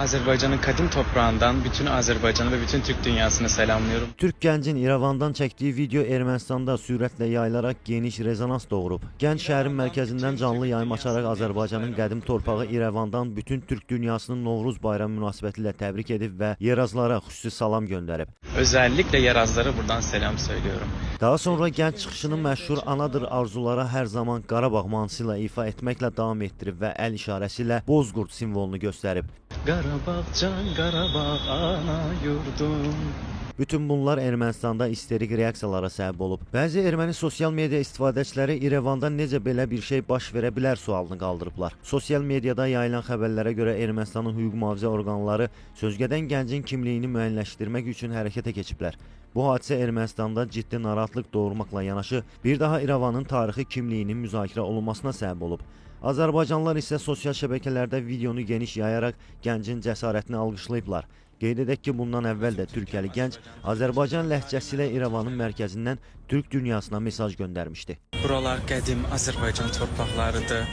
Azerbaycan'ın kadim toprağından bütün Azerbaycan'ı ve bütün Türk dünyasını selamlıyorum. Türk gəncin İrəvandan çəkdiyi video Ermənistanda sürətlə yayılaraq geniş rezonans doğurub. Gənc şəhərin mərkəzindən canlı yayım açaraq Azərbaycanın qədim torpağı İrəvandan bütün Türk dünyasının Novruz bayramı münasibətilə təbrik edib və yerazlara xüsusi salam göndərib. Özellikle Yerazlara buradan selam söylüyorum. Daha sonra gənc çıxışını məşhur Anadır arzulara hər zaman Qarabağ mahnısı ilə ifa etməklə davam etdirib və əl işarəsi ilə Bozqurd simvolunu göstərib. Qarabağ can Qarabağ ana yurdum. Bütün bunlar Ermənistanda isterik reaksiyalara səbəb olub. Bəzi erməni sosial media istifadəçiləri İrəvanda necə belə bir şey baş verə bilər sualını qaldırıblar. Sosial mediada yayılan xəbərlərə görə Ermənistanın hüquq mühafizə orqanları sözgedən gəncin kimliyini müəyyənləşdirmək üçün hərəkətə keçiblər. Bu hadisə Ermənistanda ciddi narahatlıq doğurmaqla yanaşı, bir daha İrəvanın tarixi kimliyinin müzakirə olunmasına səbəb olub. Azərbaycanlılar isə sosial şəbəkələrdə videonu geniş yayaraq gəncin cəsarətini alqışlayıblar. Qeyd edək ki, bundan əvvəl də Türkiyəli gənc Azərbaycan ləhcəsi ilə İrəvanın mərkəzindən Türk dünyasına mesaj göndərmişdi. Buralar qədim Azərbaycan torpaqlarıdır.